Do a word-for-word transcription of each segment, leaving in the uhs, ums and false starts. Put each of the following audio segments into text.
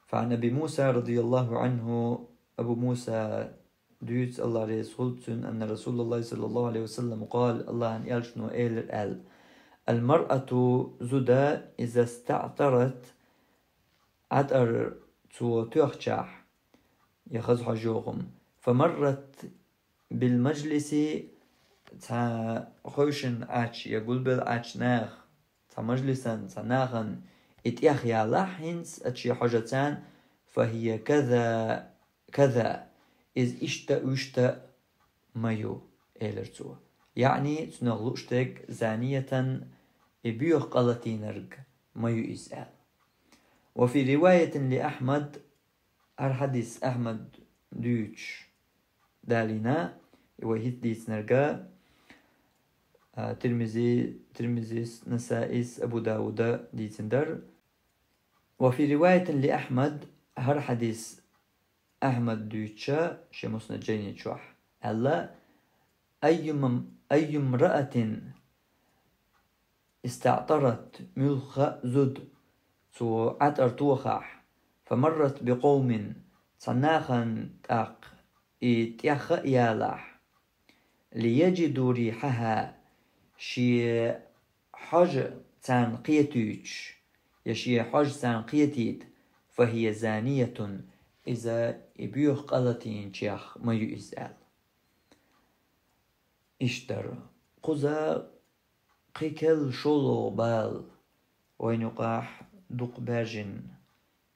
فعن أبي موسى رضي الله عنه, Абу Муса дуьйцу, АллахӀ реза хуьлда цунна, أن رسول الله صلى الله عليه وسلم قال, АллахӀан Элчано элира аьлла: المرأة, зуда, إذا استعطرت, ӀатӀар цо тоьхчахь, я хаза хьожа йогӀу хӀума, فمرت بالمجلس, цхьа ховшина Ӏачу я гулбелла Ӏачу наха, цхьа мажлисана, цхьа нахана и тӀехъялахь хӀинца оцу шен хьожацарна, فهي كذا كذا, иза иштта а, уьшта а ма ю, элира цо. ЯӀни, цунах лууш дерг زانية, и боьха къа латийнарг ма ю иза аьлла. وفي رواية لأحمد, хӀара хьадис Ахьмада дуьйцуш далийна, и вай хӀинца дийцинарг а, Тирмизи, Тирмизис, Насаис, Абу Дауда дийцина дара. وفي رواية لأحمد, хӀара хьадис Ахьмада дуьйцуш шен Муснад жайни чохь аьлла: أيما, أيما امرأة استعطرت, муьлхха а зуда цо ӀатӀар тохахь, فمرت بقوم, цхьа нахана тӀаккха и тӀехха а ялахь, ليجدوا ريحها, шен хьожа царна кхетуьйтуш, я шен хьожа царна кхетийта, فهي زانية, иза и боьха къа латийначех ма ю иза аьлла. Иштта дара. Кхуза кхин керла шолгӀа бала, вайна юкъахь дукха баьржина,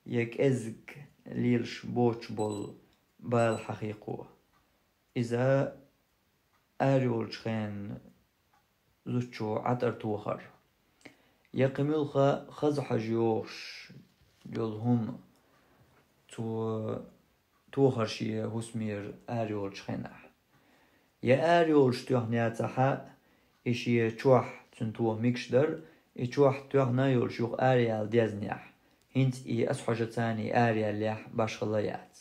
я кӀезиг лелаш боцуш болу бала хьахийкхо. Иза арайолчу хенахь зудчо ӀатӀар тохар, я кхин муьлхха хаза хьожа йогӀуш йолу хӀума цо тохар шен хӀусамера арайолчу хенахь. Я арайолуш тоьхна яцахь а, и шен чохь цуьнан тоха мегаш дара, и чохь тоьхна йолуш юха араяла дезнехь, хӀинца и аса хьожа царна и араяьллехь башхалла яц.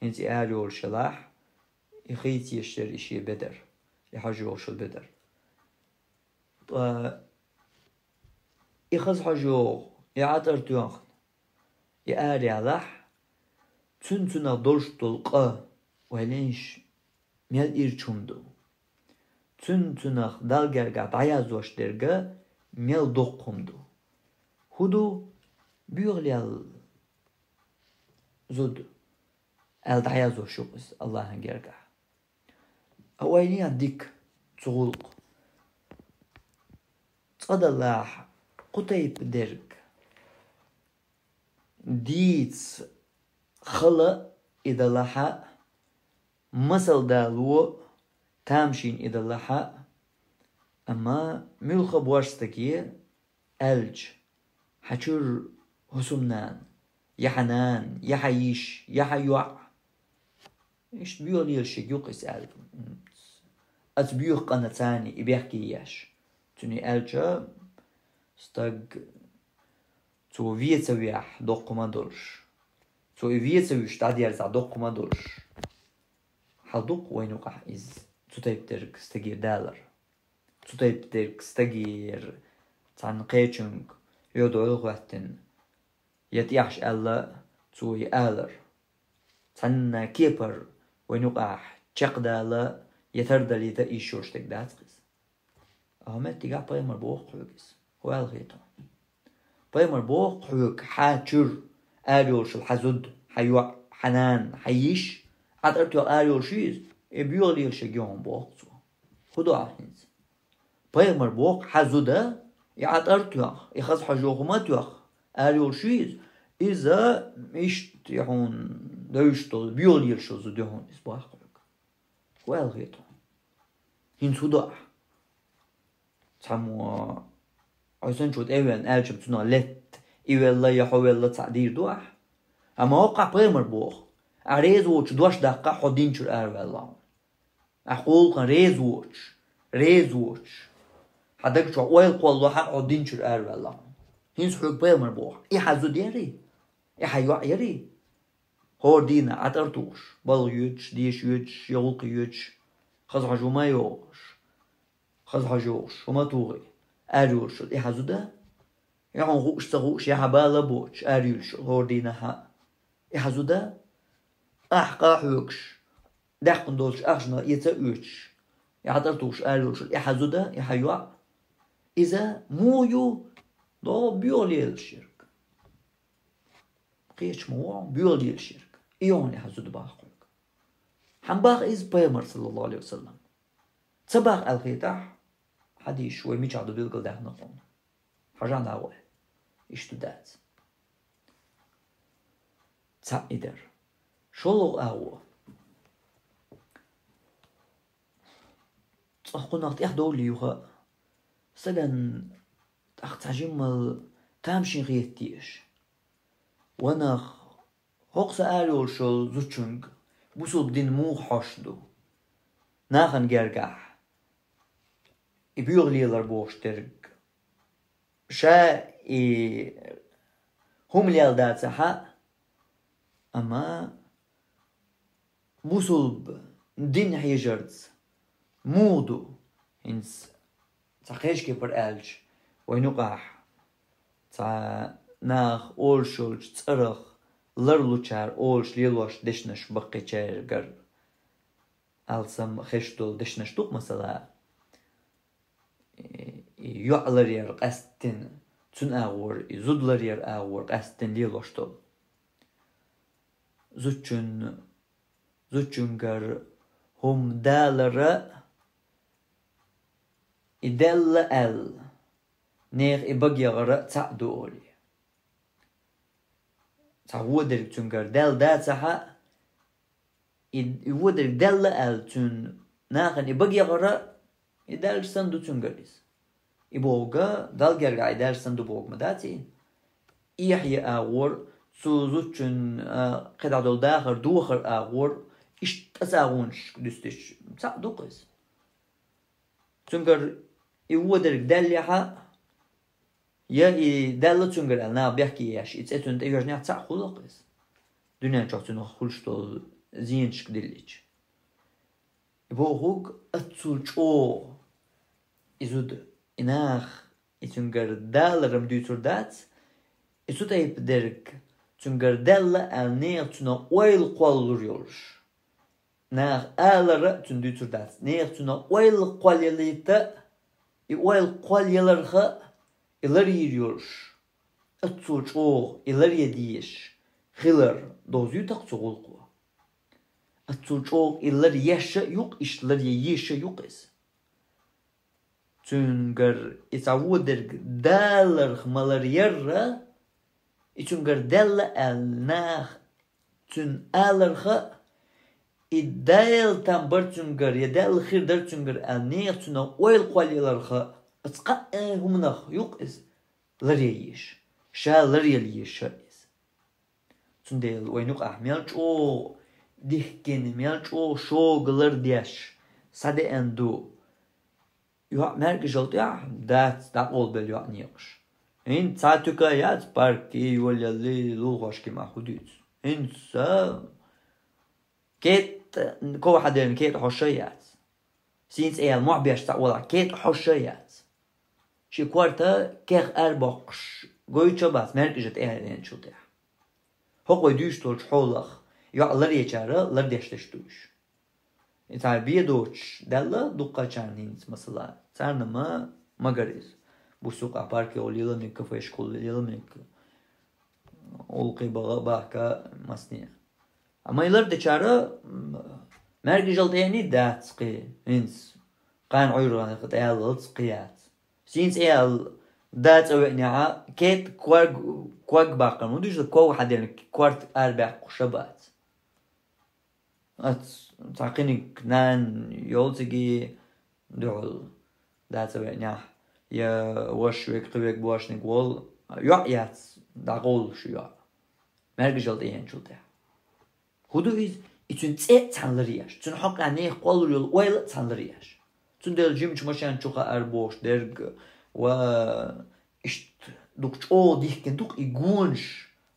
ХӀинца и арайолуш елахь, и хийца еш яра и шен бедар, и хьожа йогӀуш йолу бедар. Ткъа и хаза хьожа йогӀу, и ӀатӀар тоьхна, и араяьллахь, цуьнан цунах долуш долу къа, вай лайш, мел ирча хӀума ду. Цуьнан цунах Далла гергахь дӀаязъеш дерг а мел доккха хӀума ду. ХӀун ду? Боьха лелла зуда аьлла дӀаязъеш ю-кх иза АллахӀан гергахь. Ткъа вайна дика цу гӀуллакх. Цкъа-делахь, кху тайпа дерг дийца хала а и делахь а, масал дало а тамашийна и делахь а, амма муьлхха а божа стаге аьлча: «Хьан чуьра хӀусамнана, я хьан нана, я хьан йиша, я хьан йоӀ». Иштта боьха лелаш ерг ю-кх иза аьлла. Оцу боьха къанаца и бехке еш. Цуьнан аьлча, стаг цо вен ца вехь доккха хӀума а долуш, цо и вен ца вуьйш дӀадерзахь доккха хӀума а долуш. Хьал ду-кх вайна юкъахь иза, цу тайпа дерг стагера далар. Цу тайпа дерг стагера цхьана кхечуьнга йода гӀо хӀоьттина, я тӀехьаш аьлла, цо и алар. Цхьанна кепара вайна юкъахь чекхдала я тардалийта йиш йолуш дерг дац-кх иза. Ахьа меттигахь пайхамар боху хьоьга иза. ХӀу аьлла хета? Пайхамар боху хьоьга: «Хьан чуьра арайолуш йолу хьан зуда, хьан йоӀ, хьан нана, хьан йиша, ӀатӀар тоьхна арайолуш ю иза, и боьха лелаш ерг ю хьуна», боху цо. ХӀун до ахь хӀинца? Пайхамар боху: «Хьан зуда, и ӀатӀар тоьхна, и хаза хьожа йогӀу хӀума тоьхна арайолуш ю иза, иза иштта и хьуна девзаш долу боьха лелаш йолу зуда ю хьуна иза», боху хьоьга. ХӀу аьлла хета хьуна? ХӀинца хӀун до ахь? Цхьаммо хьо санначо тӀе а веана, аьлча-м цунах летта, и велла я хьо велла цхьаъ дийр ду ахь? Амма хӀокхахь пайхамар боху: «Ахь реза воцуш дош даккха, хьо динчуьра араваьлла хьуна». Ахь кхуллукъана реза воцуш, реза воцуш, хьан даг чохь ойла кхоллалахь а, хьо динчуьра араваьлла хьуна. ХӀинца хьоьга пайхамар боху: «И хьан зуда ярий? И хьан йоӀ ярий?» ХӀора дийнахь ӀатӀар тухуш, балха йоьдуш, деша йоьдуш, я гӀуллакх йоьдуш, хаза хьожа хӀума а йогӀуш, хаза хьожа йогӀуш, хӀума а тухий, арайолуш йолу и хьан зуда? Я хьуна хууш а ца хууш, я хьан бала а боцуш, арайолуш йолу хӀора дийнахь а. И хьа зуда, ахь къа хьоьгуш, даьккхина долчу ахчанах эца а оьцуш, и хьа тӀара тухуш ара йолуш, и хьа зуда, и хьа йоӀ, иза муха ю, догӀу боьха лелаш ерг. Кхечу ма вогӀу, боьха лелаш ерг. И йогӀу и хьа зуда баха хьоьга. Хьан баха иза пайхамар, саллаллаху алейхи ва саллам? Ца баха аьлла хетахь, хьадийша вай мичахь ду билгалдаьхна хьуна. Хьажахьа нагӀой. Иштта ду дац. Цхьаъ и дара. ШолгӀа агӀо. Цкъа кхунах тӀехдовлий юха а, стагана тӀаккха цхьа жиммал тамашийна хета дезаш. Ванах, хӀокху сан ара йолуш йолу зудчуьнга бусулба дин муха хьош ду? Нахана гергахь и боьха лелар бохуш дерг. Ша и хӀума лелла дацахь а, амма бусулба дин хьежарца муха ду? ХӀинца цхьа кхечу кепара аьлча, вайн юкъахь цхьа наха олуш йолчу цӀарах ларлучара олуш лелош дешнаш баккхийчаьргара алсам хезаш долу дешнаш ду-кх, масала, и йоӀ ларъяр къаьсттина, цуьнан агӀор, и зуда ларъяр агӀор къаьсттина лелош долу. Зудчун, зудчуьнгара хӀума далара, и даьлла аьлла, нехан и бага яхара цхьаъ ду олий. Цхьа вон дерг цуьнгара даьлла дацахь а, и, и вон дерг даьлла аьлла, цуьнан нахана и бага яхара, и даьллаш санна ду цуьнгара иза. И бохург, Далла гергахь и даьллаш санна ду бохург ма дац и. Эхье агӀор, цу зудчун, а, кхидӀа долу дахар дохар агӀор, иштта цӀа агӀонаш дуьстича, цхьаъ ду-кх иза. Цуьнгара и вон дерг даьллехь а, я и даьлла цуьнгара аьлла, наха бехке еш, и цӀе цунна тӀе йоьжнехь, цхьаъ хуьлу-кх иза, дуьнен чохь цунах хуьлуш долу зенашка диллича. И бохург, аццул чӀогӀа и зуда, и нах, и цуьнгара далар-м дуьйцур дац, и цу тайпа дерг цуьнгара даьлла аьлла, нехан цунах ойла кхоллалур йолуш. Наха алар а цуьнан дуьйцур дац. Нехан цунах ойла кхоллаялийта, и ойла кхоллаяларх а, и ларйийр йолуш, аццул чӀогӀа и ларъян дезаш хилар дозуьйту-кх цу гӀуллакхо. Аццул чӀогӀа и ларъеш а ю-кх, иштта ларъян езаш а ю-кх иза. Цуьнгара и цхьа вон дерг даларх ма-ларъярра, и цуьнгара даьлла аьлла наха цуьнан аларх а, и Дала там бара цуьнгара, я даьлла хир дара цуьнгара аьлла, нехан цунах ойла кхоллаяларх а, оцу кхаа хӀуманах ю-кх иза ларъян езаш, ша ларъяла езаш а иза. Цундела вайн юкъахь мел чӀогӀа дихкина, мел чӀогӀа шога лардеш схьадеана ду. ЙоӀ маьркӀажалла тӀехь дац дӀакъовлабелла йоӀ некъаш. ХӀинца цхьа туька яц паркий, йолаллий, лулахошкий мах хӀу дуьйцу. ХӀинца кетӀа, ков хьаделлина кетӀа хьоша яц. Сийна цӀе яьлла мохь беш цхьа олахь, кетӀа хьоша яц. Шен корта кех арабоккхуш гойтуш а бац, маьркӀажа тӀе а йинчул тӀехь. ХӀокху вай дуьйцуш долчу хьолах йоӀ ларъечара лардеш деш ду уьш. И цара бен доцуш даьлла дуккхачарна хӀинца, масала, царна ма, ма гара иза. Бусулба паркехула леламниг, кафешкахула леламниг, гӀуллакхе баха а бахка масне. Амма и лардечара, м, маьркӀажалла тӀе а дац кхин, хӀинца кхана Ӏуьйранах тӀе яллалц кхин яц. Сийна цӀе яьлла да цӀа веънехь а, кетӀа ког, ког баккхарна, хӀун дуьйцу, ков хьаделлина корта арабаьккхуш а бац. Ац, цхьа кхиниг нана йолу цига дуьхьал да цӀа веънехь, я ваша верг, кхин верг бошниг волу, йоӀ яц дӀакъовлуш йоӀ. МаьркӀажалла тӀе йинчул тӀехь. ХӀун ду иза? И цуьнан цӀе а цхьаьна ларъеш, цуьнан хьокъехь нехан кхоллалур йолу ойла а цхьаьна ларъеш. Цундела жимачу машен чу хаар бохуш дерг ва иштта дукха чӀогӀа дихкина ду-кх и гонаш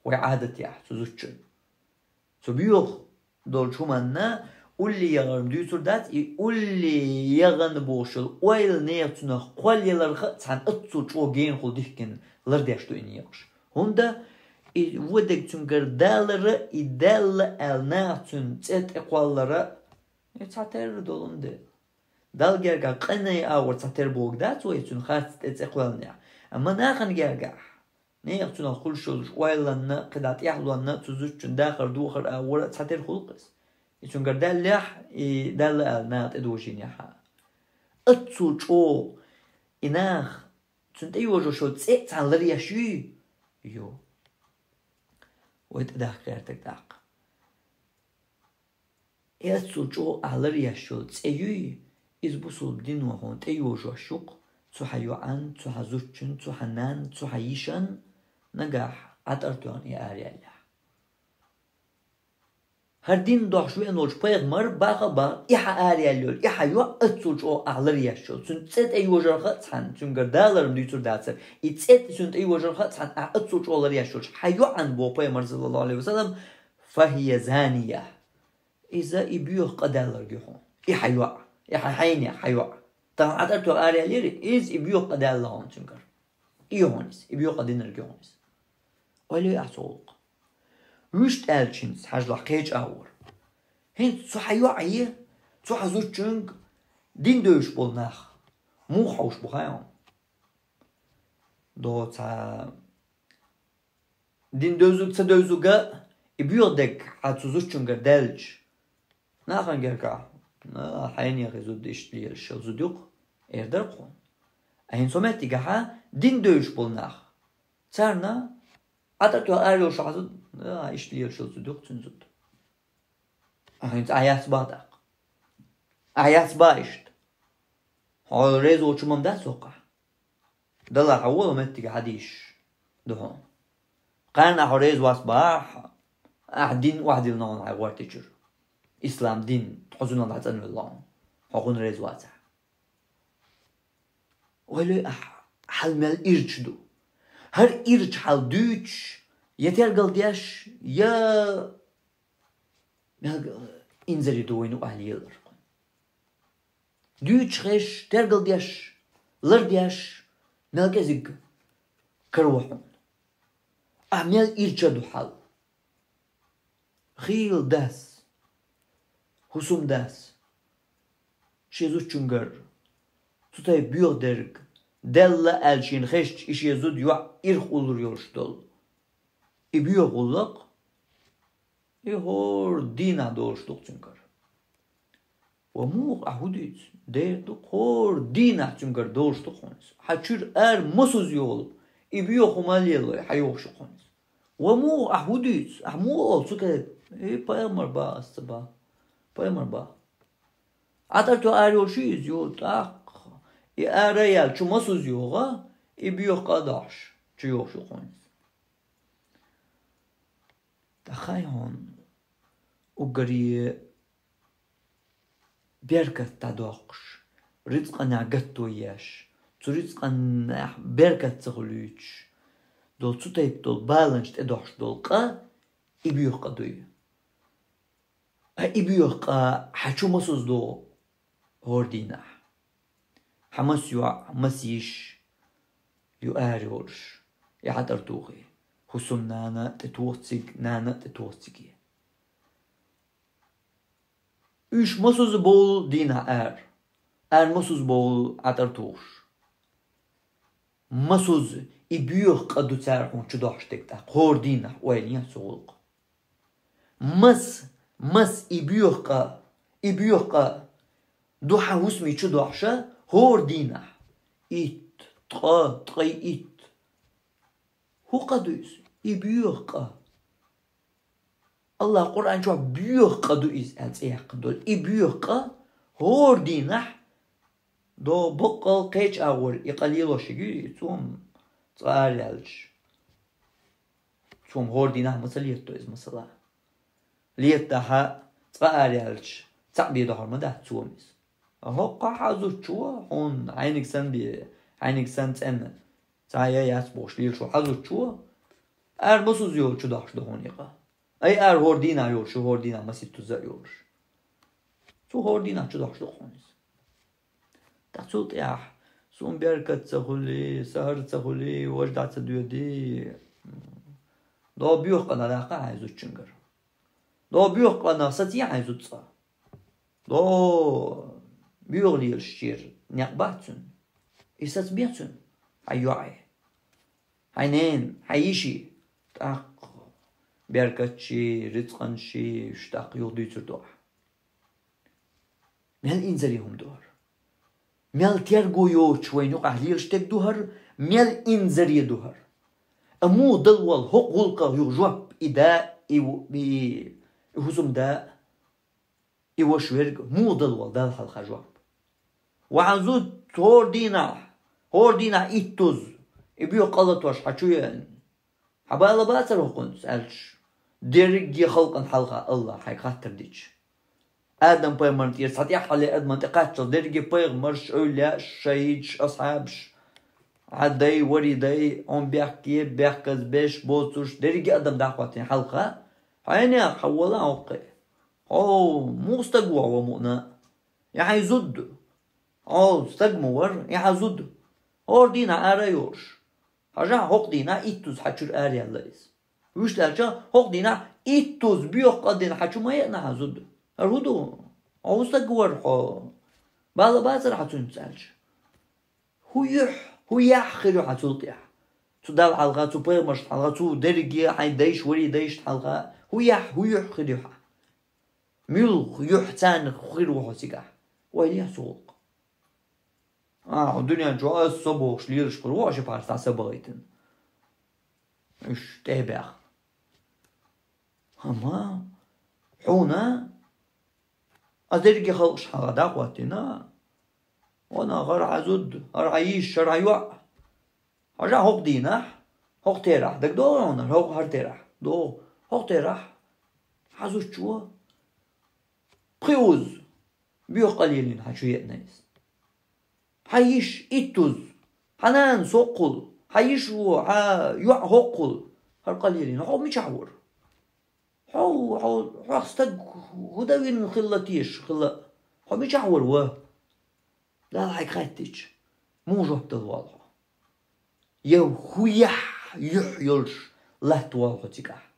вай Ӏадатехь цу зудчун. Цу боьха долчу хӀуманна улле яхар-м дуьйцур дац, и улле яхана бохуш йолу ойла нехан цунах кхоллаяларх а цхьаьна аццул чӀогӀа генахула дихкина лардеш ду и некъаш. ХӀунда И вон дег цуьнгара далара, и даьлла аьлла наха цуьнан цӀе тӀекхоллара, и цхьатерра долу ма де. Далла гергахь къинойн агӀор цхьатера бохург дац вай цуьнан харц тӀе цӀе кхоьллинехь. Амма нахана гергахь, нехан цунах хуьлуш йолуш ойланна, кхидӀа тӀаьхьалонна, цу зудчун дахар-дохар агӀора цхьатера хуьлу-кх иза. И цуьнгара даьллехь, и Далла аьлла наха тӀедожийнехь а. Оццул чӀогӀа и наха цунна тӀейожош йолу цӀе а цхьаьна ларъеш юй? Ю. Вай тӀедахка гӀертарг тӀаккха. И оццул чӀогӀа ахь ларъеш йолу цӀе юй, иза бусулба дино хьуна тӀейожош ю-кх, цу хьан йоӀан, цу хьан зудчун, цу хьан нанна, цу хьан йишан, нагахь Ӏа тӀера тоьхна и араяьллехь. ХӀара дин дохьуш веана волчу пайхамар баха а баха, и хьан араяьлла йолу, и хьан йоӀ оццул чӀогӀа ахь ларъеш йолу, цуьнан цӀе тӀейожарх а цхьаьна, цуьнгара далар-м дуьйцур дацара, и цӀе цуьнан тӀейожарх а цхьаьна ахь оццул чӀогӀа ларъеш йолуш, хьан йоӀан, боху пайхамар, саллаллаху Ӏалайхи ва саллам, фахия зания. Иза и боьха къа даьлларг ю хьуна. И хьан йоӀ, и хьан хьенех хьан йоӀ. Тахана Ӏа тӀера тоьхна араяьллера, иза и боьха къа даьлла хьуна цуьнгара. И ю хьуна иза, и боьха къа динарг ю хьуна иза. Ойла йой ахь цу гӀуллакха. Вуьшта аьлча хӀинца, хьажалахь, кхечу агӀор. ХӀинца цу хьан йоӀе, цу хьан зудчуьнга дин девзаш болу нах муха хьовш бу хаий хьуна? Доцца дин девзарг, ца девзарг а, и боьха дерг хьан цу зудчуьнгара даьлча, нахана гергахь, а, хьенех и зуда иштта лелаш йолу зуда ю-кх, эр дара-кх хьуна. Ткъа хӀинца хӀокху меттигехь дин девзаш болу нах, царна Ӏа тӀера тоьхна арайолуш хьан зуда, а, иштта лелаш йолу зуда ю-кх цуьнан зуда. Ахь хӀинца ахь яц бах тӀаккха. Ахь яц бах иштта. Хьо реза волчу ма дац хӀокхахь. Далла хьан вон меттиг хьан дийшаш ду хьуна. Кхарна ахь хьо реза вац бахь, ахь дин охьадиллина хьуна хьайн гӀортичуьра. Ислам дин, хьо цунах дӀацӀанвелла хьуна. Хьо кхунна реза вацахь. Ойла йой ахь, хьал мел ирча ду. ХӀара ирча хьал дуьйцуш, я тергал деш, я мел инзаре ду вайна охьалелар. Дуьйцуш хезаш, тергал деш, лардеш, мел кӀезиг каро хьуна. Ахь мел ирча ду хьал. Хийла дас, хӀусамдас, шен зудчуьнгара цу тайпа боьха дерг даьлла аьлла шена хезча, и шен зуда, йоӀ ирх уллур йолуш долу и боьха гӀуллакх, и хӀора дийнахь долуш ду-кх цуьнгара. Ва муха ахь хӀун дуьйцу? Дера ду-кх, хӀора дийнахь цуьнгара долуш ду-кх хьуна иза. Хьан чуьра ара масуза йолу, и боьха хӀума а лелой, хьан йогӀуш ю-кх хьуна иза. Ва муха ахь хӀун дуьйцу? Ахь муха олу цу кепа? И пайхамар бах ас ца бах. Пайхамар бах. Ӏа тӀера тоьхна арайолуш ю иза, ю, тӀаккха и ара яьлла чу масуза йогӀу, и боьха къа а дохьуш, чу йогӀуш ю-кх хьуна иза. Ткъа хаий хьуна, уггаре беркат дӀадоккхуш, рицкъанехь гатто еш, цу рицкъанехь беркат ца хуьлуьйтуш долу, цу тайпа долу баланаш тӀедохьуш долу къа, и боьха къа дуй. Ткъа и боьха къа хьан чу масуза догӀу хӀора дийнахь? Хьан маса йоӀ, маса йиша ю арайолуш, и Ӏа тӀера тухий? ХӀусамнана а тӀетоха цига, нана а тӀетоха цига. Уьш масуза бовлу дийнахь ара, ара масуза бовлу Ӏа тӀера тухуш. Масуза, и боьха къа ду цара хьуна чу дохьуш дерг тӀаккха, хӀора дийнахь, ойла е цу гӀуллакха. Мас, мас и боьха къа, и боьха къа ду хьан хӀусаме чу дохьуша хӀора дийнахь? Итт, ткъа, ткъе итт. ХӀун къа ду иза? И боьха къа. АллахӀа Къуръан чохь боьха къа ду иза аьлла цӀе яьккхина долу. И боьха къа хӀора дийнахь, до баккъал кхечу агӀор и къа лелош ю, цо-м цкъа араяьлча. Цо-м хӀора дийнахь ма ца летадо иза, масала. Летадахь, цкъа араяьлча, цхьаъ бен дохьур ма дац цо-м иза. ХӀокхо хьан зудчо, хьуна хьайниг санна бен, хьайниг санна цӀена, цхьа а яц бохуш лелаш волу хьан зудчо, ара масуза йолчу дохьуш ду хьуна и къа. Ай, ара хӀора дийнахь йолуш ю, хӀора дийнахь маситтаза а йолуш. Цо хӀора дийнахь чу дохьуш ду хьуна иза. ТӀаккха цул тӀаьхьа: «Суна беркат ца хуьлий, сан хӀара ца хуьлий, важа дӀа ца доьдий, До боьха къа дӀадаккха хьайн зудчунгара. До боьха къа саце хьайн зуда цкъа. До боьха лелаш чура некъ бац цуьнан. И сацабе цуьнан хьайн йоӀе, хьайн нене, хьайн йише. ТӀаккха беркаташи, рицкъанаши, уьш тӀаккха юха дуьйцур ду ахь. Мел инзаре хӀума ду хӀара. Мел терго йоцуш вайна юкъахь лелаш дерг ду хӀара, мел инзаре ду хӀара. Амма муха дала волу хӀокху гӀуллакхах юха жоп и да, и, и, и хӀусамда, и ваша верг муха дала волу Далла хьалха жоп? Ва хьан зуда хӀора дийнахь, хӀора дийнахь иттуза, и боьха къа латош хьан чу еана? Хьан бала бацара хӀокхунца аьлча, дерриге халкъана хьалха Аллахь хьайга хаттар дича. Адам-пайхамарна тӀера цхьа тӀаьххьара адамна тӀекхаччалц дерриге пайхамарш, эвлияаш, шахӀидаш, асхьабаш, хьан дай, вари дай, хьуна бехке, бехказа беш, боцуш, дерриге адам дӀахӀоттийна хьалха, хьайна яха, хьан вала хӀокхе. Хьо муха стаг ву хьо, ва муъна? Я хьайн зуда? Хьо стаг ма вара, я хьан зуда? ХӀора дийнахь ара а йолуш. Хьажахь, хӀокху дийнахь иттуза хьан чуьра араяьлла иза. Вуьшта аьлча, хӀокху дийнахь иттуза боьха къа дина хьан чу ма еана хьан зуда. ХӀара хӀун ду? Хьо хӀун стаг вара хьо? Бала бацара хьан цуьнца аьлча? ХӀун юьхь, хӀун яхь хир ю хьан цул тӀаьхьа? Цу Далла хьалха, цу пайхамаршна хьалха, цу дерриге хьайн дайша, вари дайшна хьалха. ХӀун яхь, хӀун юьхь хир ю хьан? Муьлха юьхь царна хир ву хьо цигахь? Вай лехьа цу гӀуллакх. А, хьо дуьнен чохь аса со бохуш лелаш хир ву, ши пхьарс дӀа са бахийтина. Уьш тӀе а баьхна. Амма хьуна ас дерриге халкъаш хьалха дӀахӀоттийна. Вана, хӀара хьан зуда, хӀара хьан йиша, хӀара хьан йоӀ. Хьажахь, хӀокху дийнахь, хӀокху терахь, дагадогӀу хьуна, хӀокху хӀара терахь, догӀу, хӀокху терахь, хьан зудчо пхи уза боьха къа лелийна хьан чу еана иза. Хьан йиша иттуза, хьан нана соккхул, хьан йиша ву, хьан йоӀ хӀоккхул, хӀара къа лелийна, хьо мичахь вара? Хьо, хьо, хьох стаг хӀун дан вина хилла теша хилла? Хьо мичахь вара, ва? Далла хьайга хаттича, муха жоп дала волу хьо? Я хӀун яхь юьхь йолуш латта волу хьо цигахь?